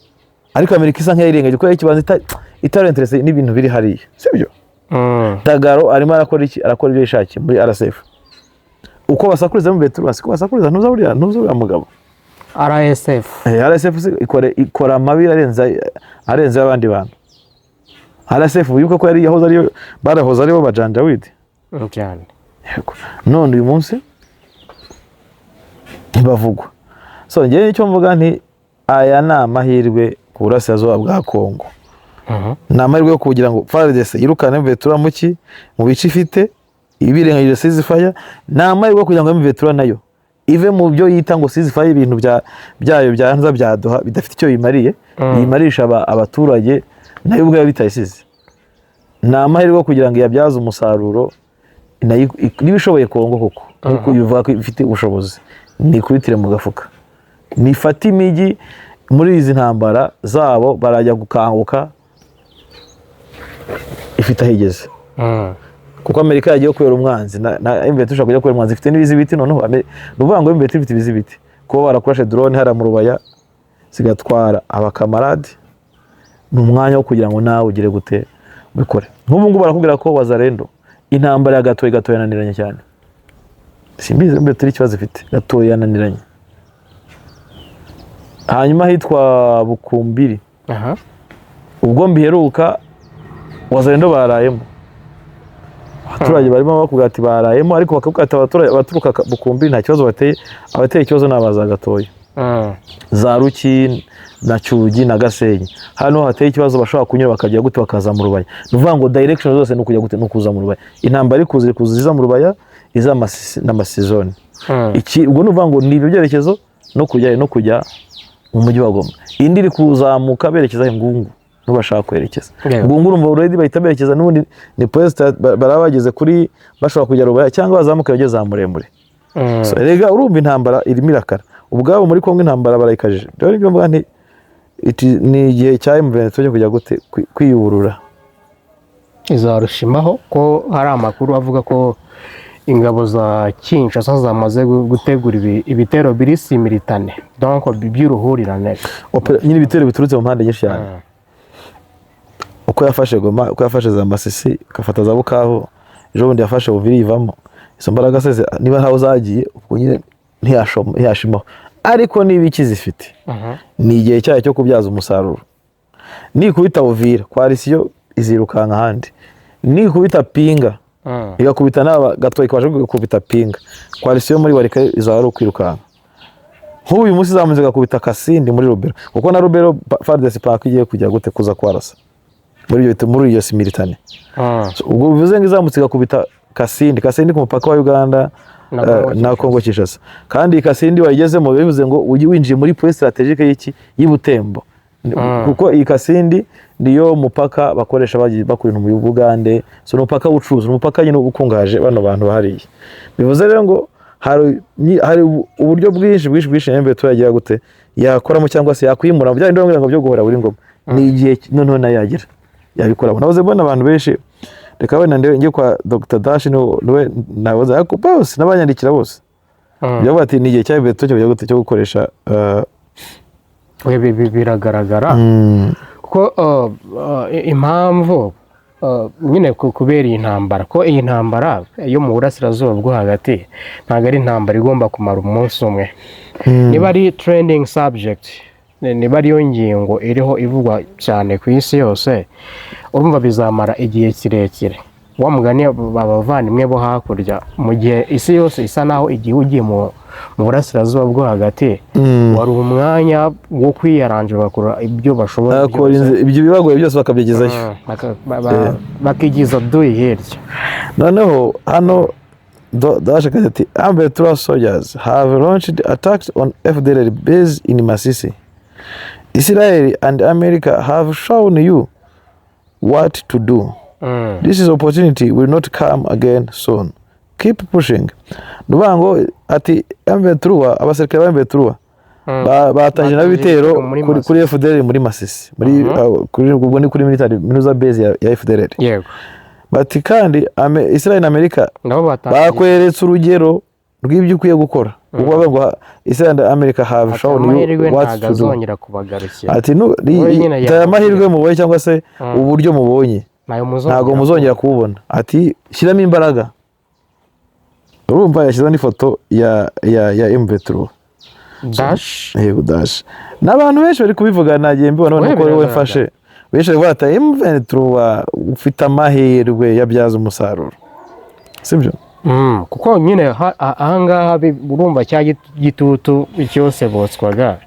ariko Amerika isa nk'iyirengagije kubera ikibanza itari intéressée n'ibintu biri hariya, sibyo? Dagalo arimo arakora iki? Arakora ibyo yishakiye muri RSF. Uko basakuriza mu Beturasi, siko basakuriza ntuza uriya mugabo. RSF. RSF ikora amabi arenze y'abandi bantu. RSF wibuke ko yari yahoze ariyo, barahoze aribo bajanjawidi. Cyane. Yego. None uyu munsi ntibavugwa. So njyewe nicyo mvuga nti aya ni amahirwe ku burasirazuba bwa Kongo. Ni amahirwe yo kugira ngo FARDC yirukane M23 mu bice ifite ibirengagije ceasefire. Ni amahirwe yo kugira ngo M23 nayo ive mu byo yita ngo ceasefire, ibintu byayo byanza byaduha bidafite icyo bimariye, bimarisha abaturage, nayo ubwayo bitayisize. Ni amahirwe yo kugira ngo iyabyaze umusaruro nayo niba ishoboye Kongo koko nkuko bivuga ko ifite ubushobozi, nikubitire mu gafuka, nifate imijyi. Muri izi ntambara zabo barajya gukanguka ifite aho igeze, kuko Amerika yagiye kubera umwanzi na M23 ishobora kujya kubera umwanzi ifite n'ibizibiti. Noneho ni ukuvuga ngo M23 ifite ibizibiti, kuba barakurashe drone hariya mu Rubaya zigatwara abakamarade, ni umwanya wo kugira ngo nawe ugire gute ubikore. Nk'ubu ngubu barakubwira ko Wazalendo intambara ya Gatoyi, Gatoyi yananiranye cyane. Simbizi M23 ikibazo ifite, Gatoyi yananiranye. Hanyuma hitwa Bukumbiri, ubwo mbiheruka Wazalendo barayemo, abaturage barimo bakubwira ati barayemo, ariko bakabwira ati abaturage abaturuka Bukumbiri nta kibazo bateye, abateye ikibazo ni abaza Gatoya, za Ruki na Cyugi na Gasenyi. Hano hateye ikibazo bashobora kunyura bakajya gute, bakaza mu Rubaya. Ni ukuvuga ngo direction zose ni ukujya gute, ni ukuza mu Rubaya. Intambara iri kuza, iri kuza iza mu Rubaya, iza Masisi n'Amasizone. Iki ubwo ni ukuvuga ngo ni ibyo byerekezo no kujya mu mujyi wa Goma. Indi iri kuzamuka berekeza Ngungu, niho bashaka kwerekeza. Ngungu urumva already bahita berekeza n'ubundi ni poste baraba bageze kuri, bashobora kujya Rubaya cyangwa bazamuka bageze za Muremure. So, erega urumva intambara irimo irakara ubwabo muri Kongo, intambara barayikajije. Rero nibyo mvuga nti ni igihe cya M23 cyo kujya gute kwiyuburura. Izarushimaho ko hari amakuru avuga ko ingabo za Kinshasa zamaze gutegura ibitero biri simultané, donc by'uruhurirane. Nyine ibitero biturutse mu mpande nyinshi cyane. Uko yafashe Goma, uko yafashe za Masisi, igafata za Bukavu, ejo bundi yafashe Uvira ivamo, izo mbaraga se niba ntaho zagiye, ubwo nyine ntiyashimaho. Ariko niba iki zifite, ni igihe cyayo cyo kubyaza umusaruro. Nikubita Uvira, coalition izirukanka ahandi. Nikubita Pinga. Igakubita n'aba gato, ikabasha gukubita Pinga, coalition muri Walikale izaba ari ukwirukanka. Nk'ubu uyu munsi izamaze igakubita Kasindi muri Rubero, kuko na Rubero FARDC paka igiye kujya gute kuza kwarasa muri iyo simultané. So, ubwo bivuze ngo izamutse igakubita Kasindi, Kasindi ku mupaka wa Uganda na Congo. Na Congo Kinshasa. Kandi Kasindi wayigezemo, bivuze ngo ujye winjiye muri point stratégique y'iki, y'Ibutembo, kuko iyi Kasindi niyo mupaka bakoresha bagiye bakura ibintu mu Bugande. So ni umupaka w'ubucuruzi, ni umupaka nyine ukungahaje bano bantu bahariye. Bivuze rero ngo hari uburyo bwinshi bwinshi bwinshi M23 yagira gute, yakoramo cyangwa se yakwimura bya bindi bambwira ngo byo guhora buri ngoma. Ni igihe noneho nayo yagira yabikoramo. Nahoze mbona abantu benshi, reka wenda ndebe njye kwa Dr Dash, niwe nahoze, ariko bose n'abanyandikira bose byavuga ati ni igihe cya M23 cyo kujya gute, cyo gukoresha We, biragaragara kuko impamvu nyine kubera iyi ntambara, ko iyi ntambara yo mu burasirazuba bwo hagati ntabwo ari intambara igomba kumara umunsi umwe. Niba ari trending subject, niba ariyo ngingo iriho ivugwa cyane ku isi yose, urumva bizamara igihe kirekire. Wa mugani abavandimwe bo hakurya, mu gihe isi yose isa naho igihe ugiye mu burasirazuba bwo hagati, wari umwanya wo kwiyaranja bagakora ibyo bashoboye Bakora byose. Ibyo bibagoye byose bakabyigezayo. Bakigiza duyi hirya. Noneho hano Dash akagira ati: "M23 soldiers have launched attacks on FDLR base in Masisi. Israel and America have shown you what to do. This is opportunity will not come again soon. Keep pushing." Ni ukuvuga ngo ati M23, abasirikare ba M23 batangije nabo Batangije ibitero muri kuri Masisi. FDLR muri Masisi, muri kuri, ubwo ni kuri military minuza base ya FDLR. Bati kandi Israel na Amerika nabo batangiye bakweretse urugero rw'ibyo ukwiye gukora, kuko bavuga ngo Israel and America have Ati shown amahirwe you what ntabwo to do. azongera kubagarukira. Ati Wowe nyine aya amahirwe mubonye cyangwa se uburyo mubonye ntayo muzongera ntabwo muzongera kuwubona. Ati shyiramo imbaraga. Urumva yashyizeho n'ifoto ya M23. Dash. Yego, Dash. N'abantu benshi bari kubivuga, nagiye mbibona none Wowe ko wowe biragaragara. mfashe benshi bari kuvuga ati M23 ufite amahirwe yabyaza umusaruro, sibyo? Kuko nyine ahangaha urumva cya gitutu cyose botswaga,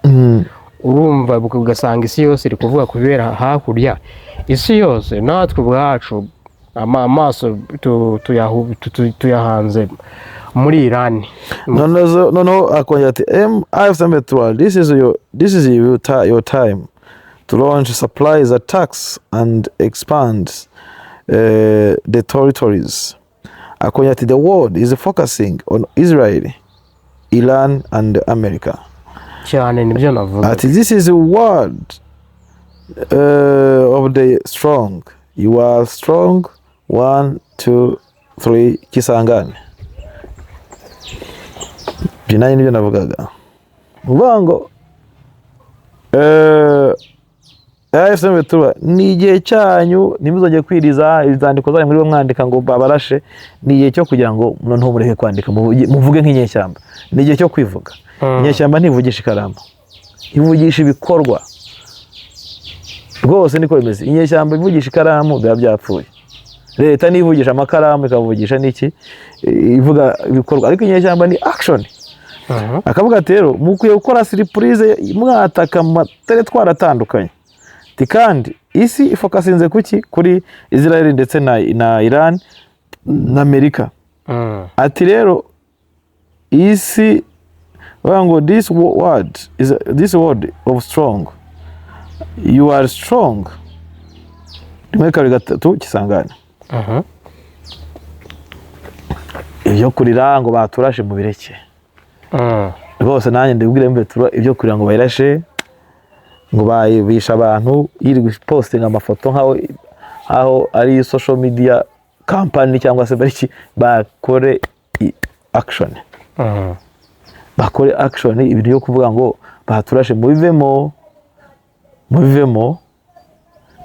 urumva ugasanga isi yose iri kuvuga kubera hakurya, isi yose natwe ubwacu amaso tuyahanze muri Irani. Noneho akongera ati M AFC M23, this is your time to launch surprise attacks and expand the territories. Akongera ati: "The world is focusing on Israel, Iran and America." Cyane, nibyo navuga. Ati: "This is a world of the strong. You are strong. One, two, three, Kisangani." Ibyo nanjye nibyo navugaga. Ni ukuvuga ngo AFC M23 ni igihe cyanyu, ntimuzongere kwiriza izandiko zanyu muri bo mwandika ngo babarashe. Ni igihe cyo kugira ngo noneho mureke kwandika, muvuge nk'inyeshyamba. Ni igihe cyo kwivuga. Inyeshyamba ntivugisha ikaramu, ivugisha ibikorwa. Rwose niko bimeze. Inyeshyamba ivugisha ikaramu biba byapfuye. Leta nivugisha amakaramu, ikavugisha n'iki, ivuga ibikorwa, ariko inyeshyamba ni action. Akavuga ati rero mukwiye gukora surprise, mwataka mu materritoire atandukanye. Ati kandi isi ifocusinze kuki? Kuri Israel ndetse na Iran na Amerika. Ati rero isi bavuga ngo this world is this world of strong, you are strong. Rimwe, kabiri, gatatu, Kisangani. Ibyo kurira ngo baturashe mu bireke. Rwose nanjye ndibwire mbe tura ibyo kurira ngo bayirashe, ngo bayibisha abantu, yirirwa postinga amafoto nkaho aho ari social media company cyangwa se bariki, bakore action. Bakore action. Ibintu byo kuvuga ngo baturashe mubivemo, mubivemo.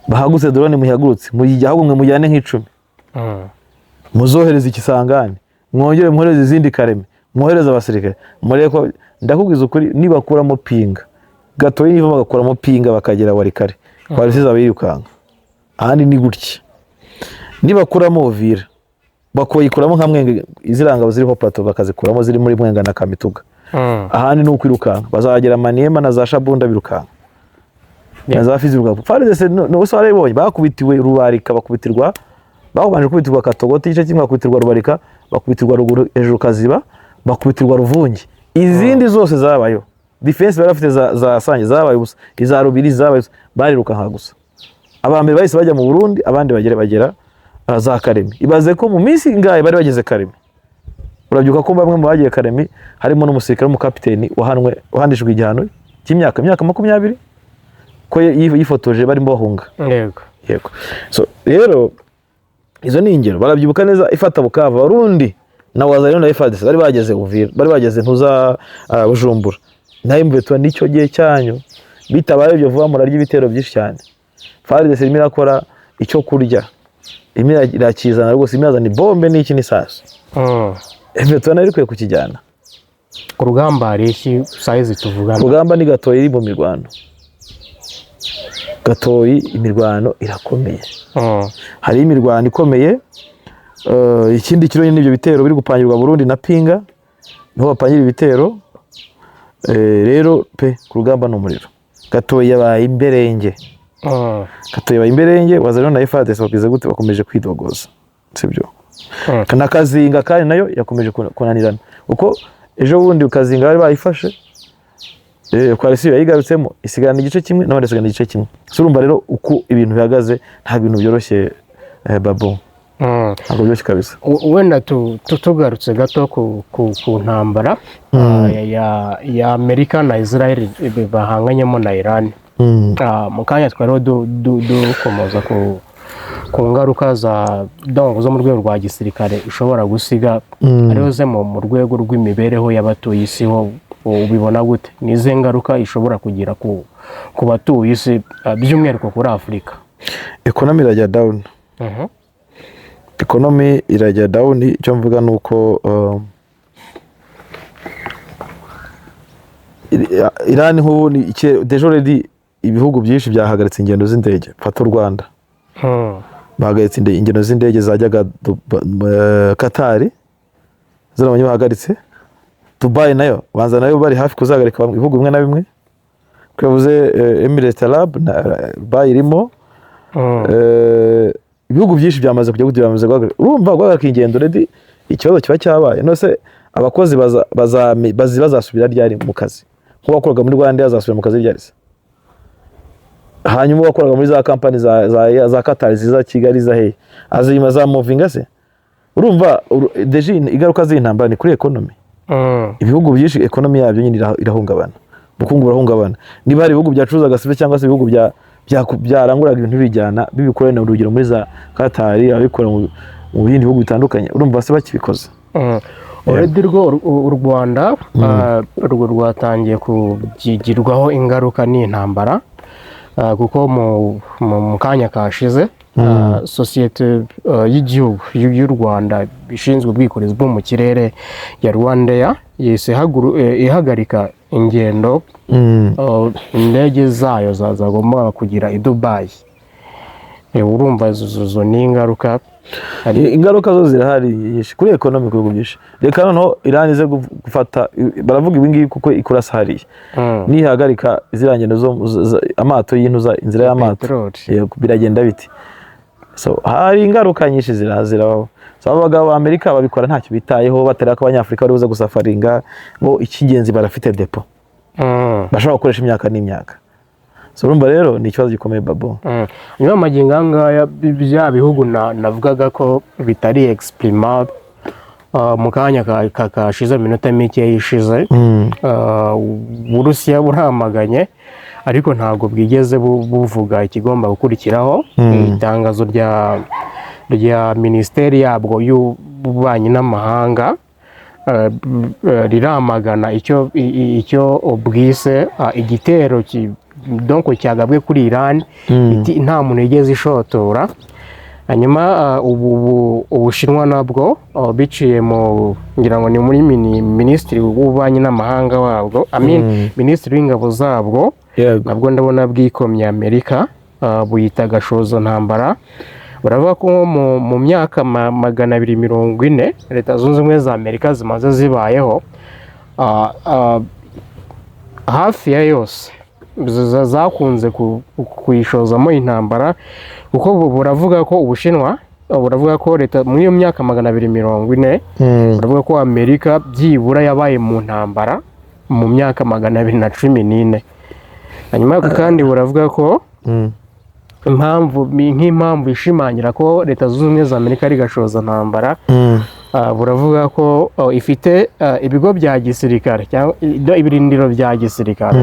Bahagurutse drone, muhagurutse muyijya, ahubwo mwe mujyane nk'icumi. Muzohereze ikisangane, mwongere mwohereze izindi Kareme, mwohereze abasirikare, murebe ko ndakubwiza ukuri, nibakuramo Pinga gatoya, niba bagakuramo Pinga bakagera Walikale, polisi izaba yirukanka. Ahandi ni gutya, nibakuramo Uvira. Bakoyikuramo nka Mwenga, iziriya ngabo ziriho plateau bakazikuramo, ziri muri Mwenga na Kamituga. Ahandi ni ukwirukanka, bazagera Maniema na za Shabunda birukanka na za Fizi birukanka. FARDC no warabibonye, bakubitiwe Rubarika, bakubitirwa, babanje kubitirwa Katogoti igice kimwe, bakubitirwa Rubarika, bakubitirwa ruguru hejuru Kaziba, bakubitirwa Ruvungi. Izindi zose zabayeho defense bari bafite za Sange zabaye ubusa, iza Rubiri zabaye ubusa, barirukanka gusa. Aba mbere bahise bajya mu Burundi, abandi bagera za Karemi. Ibaze ko mu minsi ingahe bari bageze Karemi. Urabyuka ko bamwe mu bagiye Karemi harimo n'umusirikare w'umukapiteni wahanwe, wahanishijwe igihano cy'imyaka 20 ko yifotoje barimo bahunga. Yego, so rero izo ni ingero. Barabyibuka neza ifata Bukavu, Abarundi na Wazalendo na FARDC bari bageze Uvira, bari bageze ntuza Bujumbura. Nayo mbetuwa nicyo gihe cyanyu, bitabaye ibyo vuba murarya ibitero byinshi cyane. FARDC irimo irakora icyo kurya, irimo irakizana rwose, irimo irazana ibombe n'iki n'isasu. Mbetuwa nayo ikwiye kukijyana. Ku rugamba hari iki sayizi tuvugana? Rugamba ni Gatoyi iri mu mirwano. Gatoyi imirwano irakomeye. Hari imirwano ikomeye. Ikindi kiro n'ibyo bitero biri gupangirwa Burundi na Pinga, niho bapangira ibitero. Rero pe, ku rugamba ni umuriro. Gatoyi yabaye imberenge. Gatoyi yabaye imberenge. Wazalendo na FARDC bakize gute, bakomeje kwidogoza, sibyo? Na Kazinga kandi nayo yakomeje kunanirana, kuko ejo bundi Kazinga bari bayifashe, coalition yayigarutsemo isigarana igice kimwe, n'abandi basigarana igice kimwe. So urumva rero uko ibintu bihagaze, nta bintu byoroshye, babo. Ntabwo byoroshye kabisa. Wenda tugarutse gato ku ntambara ya Amerika na Israel bahanganyemo na Iran. Mu kanya twariho dukomoza ku ngaruka za donc zo mu rwego rwa gisirikare ishobora gusiga, ariho ze mu rwego rw'imibereho y'abatuye isi ho ubibona gute? Ni izihe ngaruka ishobora kugira ku batuye isi, by'umwihariko kuri Afurika? Economy irajya down. Economy irajya down. Icyo mvuga ni uko Iran nk'ubu ni déjà already ibihugu byinshi byahagaritse ingendo z'indege. Fata u Rwanda, bahagaritse ingendo z'indege zajyaga Katari, zirabonye bahagaritse. Dubai nayo banza nayo bari hafi kuzahagarika ibihugu bimwe na bimwe. Twavuze Emirates Arab na Dubai irimo. Ibihugu byinshi byamaze kujya gute, byamaze guhagarika. Urumva guhagarika ingendo already ikibazo kiba cyabaye. None se abakozi bazasubira ryari mu kazi? Nk'uwakoraga muri Rwanda azasubira mu kazi ryari se? Hanyuma uwakoraga muri za kampani za Qatar ziza Kigali za hehe azima za movinga se? Urumva déjà ingaruka z'intambara ni kuri economy. Ibihugu byinshi economy yabyo nyine irahungabana, ubukungu burahungabana. Niba hari ibihugu byacuruzaga sive cyangwa se ibihugu byaranguraga ibintu bijyana bibikora, na urugero muri za Qatar, ababikora mu bindi bihugu bitandukanye, urumva se bakibikoze? Already rwo u Rwanda rwo rwatangiye kugirwaho ingaruka n'intambara, kuko mu kanya kashize sosiyete y'igihugu y'u Rwanda ishinzwe ubwikorezi bwo mu kirere ya RwandAir yahise ihagarika ingendo, indege zayo zagombaga kugira i Dubai. Urumva izo ni ingaruka. Ingaruka zo zirahari nyinshi kuri economy ku bihugu byinshi. Reka noneho Iran ize gufata, baravuga ibi ngibi kuko ikurasa hariya. Nihagarika ziriya ngendo zo amato y'intuza, inzira y'amato, Peteroli. Yego, biragenda biti. So hari ingaruka nyinshi zirabaho. So abo bagabo ba Amerika babikora ntacyo bitayeho, batari ko Abanyafurika bari buze gusafaringa. Bo icy'ingenzi barafite depo bashobora gukoresha imyaka n'imyaka. So urumva rero ni ikibazo gikomeye, babo. Nyuma magingo aya ngaya bya bihugu navugaga ko bitari exprima, mu kanya kashize, minota mike ishize, Uburusiya buramaganye ariko ntabwo bwigeze buvuga ikigomba gukurikiraho. Itangazo rya minisiteri yabwo y'ububanyi n'amahanga riramagana icyo bwise igitero donc cyagabwe kuri Iran, iti nta muntu yigeze ishotora. Hanyuma Ubushinwa nabwo biciye mu, ngira ngo ni muri minisitiri w'ububanyi n'amahanga wabwo, I mean, minisitiri w'ingabo zabwo, nabwo ndabona bwikomye Amerika, buyita gashozo ntambara. Baravuga ko mu myaka 240 Leta Zunze Ubumwe za Amerika zimaze zibayeho, hafi ya yose zakunze kuyishozamo intambara, kuko buravuga ko Ubushinwa, buravuga ko leta muri iyo myaka 240, baravuga ko Amerika byibura yabaye mu ntambara mu myaka 214. Hanyuma kandi buravuga ko impamvu, nk'impamvu ishimangira ko Leta Zunze Ubumwe za Amerika ari gashoza ntambara, buravuga ko ifite ibigo bya gisirikare cyangwa ibirindiro bya gisirikare,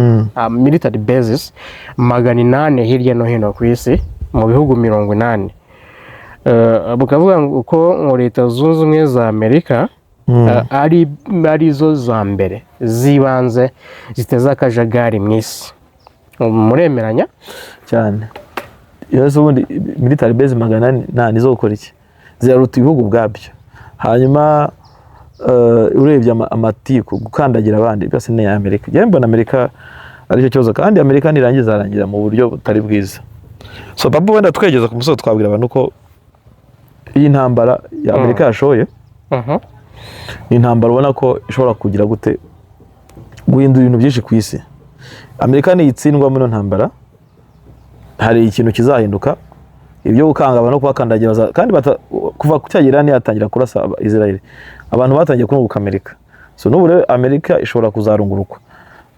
military bases, 800 hirya no hino ku isi mu bihugu 80. Bukavuga ngo ko ngo Leta Zunze Ubumwe za Amerika ari zo za mbere z'ibanze ziteza akajagari mu isi. Muremeranya? Cyane. Iyo se ubundi military base 400 nta nizo gukora iki? Ziraruta ibihugu ubwabyo. Hanyuma urebye amatiku, gukandagira abandi, byose ni Amerika. Njyewe mbona Amerika aricyo kibazo, kandi Amerika nirangiza arangira mu buryo butari bwiza. So papa, wenda twegeza ku musozo, twabwira abantu ko iyi ntambara ya Amerika yashoye ni intambara ubona ko ishobora kugira gute, guhindura ibintu byinshi ku isi. Amerika niyitsindwa muri ino ntambara, hari ikintu kizahinduka. Ibyo gukanga abantu no kubakandagira kandi kuva ku cya Iran yatangira kurasa Israel, abantu batangiye kunguka Amerika. So n'ubu rero Amerika ishobora kuzarungurukwa,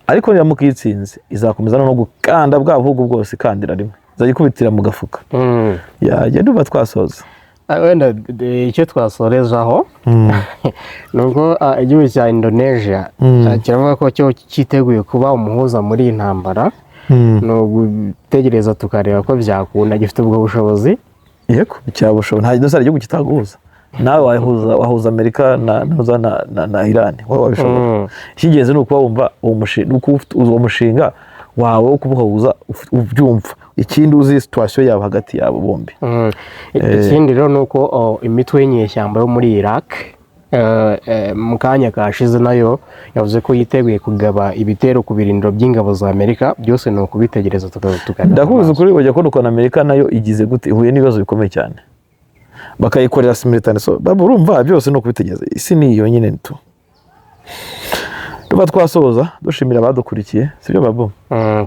ariko niramuka iyitsinze izakomeza no gukanda bwa bihugu bwose, ikandira rimwe, izajya ikubitira mu gafuka. Yajya ndumva twasoza. Wenda icyo twasorezaho ni uko igihugu cya Indonesia kiravuga ko cyo cyiteguye kuba umuhuza muri iyi ntambara. Ni ugutegereza tukareba ko byakunda, gifite ubwo bushobozi. Yego, cyabushoboye. Nta nta gihugu kitaguhuza nawe. Wahuza Amerika na Iran, wowe wabishobora. Icy'ingenzi ni ukuba wumva uwo mushinga, ni ukuba ufite uwo mushinga wawe wo kubuhuza ubyumva. Ikindi, uzi situation yabo hagati yabo bombi. Ikindi rero ni uko imitwe y'inyeshyamba yo muri Iraq mu kanya kashize nayo yavuze ko yiteguye kugaba ibitero ku birindiro by'ingabo za Amerika. Byose ni ukubitegereza tukareba. Ndakubiza ukuri, bajya kubona ukuntu Amerika nayo igize gute, ihuye n'ibibazo bikomeye cyane, bakayikorera simultané. So baba urumva byose ni ukubitegereza. Isi ni iyo nyine tu. Tuba twasoza dushimira abadukurikiye, sibyo babu?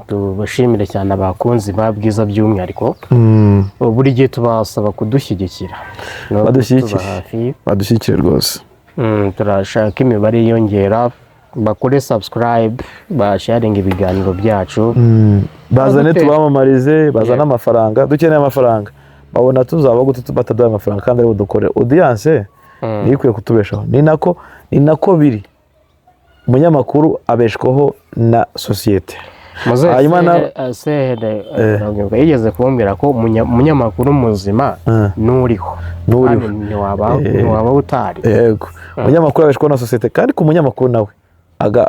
Tubashimire cyane abakunzi ba Bwiza by'umwihariko. Buri gihe tubasaba kudushyigikira no Badushyigikire. kutuba hafi. Badushyigikire rwose. Turashaka imibare yiyongera, bakore subscribe, basharinga ibiganiro byacu. Bazane tubamamarize, bazane amafaranga. Dukeneye amafaranga. Babona tuzaba gute bataduhaye amafaranga kandi aribo dukorera? Audience niyo ikwiye kutubeshaho. Ni nako biri, umunyamakuru abeshwaho na sosiyete. Muzehe Hanyuma Sehere yigeze kumbwira ko umunyamakuru muzima n'uriho. N'uriho. Kandi ntiwaba utari. Yego, umunyamakuru abeshwaho na sosiyete, kandi ku munyamakuru nawe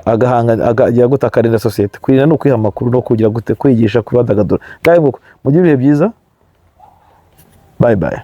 agahanga, akagira gute, akarinda sosiyete. Kurinda ni ukwiha amakuru no kugira gute, kwigisha, kubadagadura. Ngahe nguko, mugire ibihe byiza. Bye bye.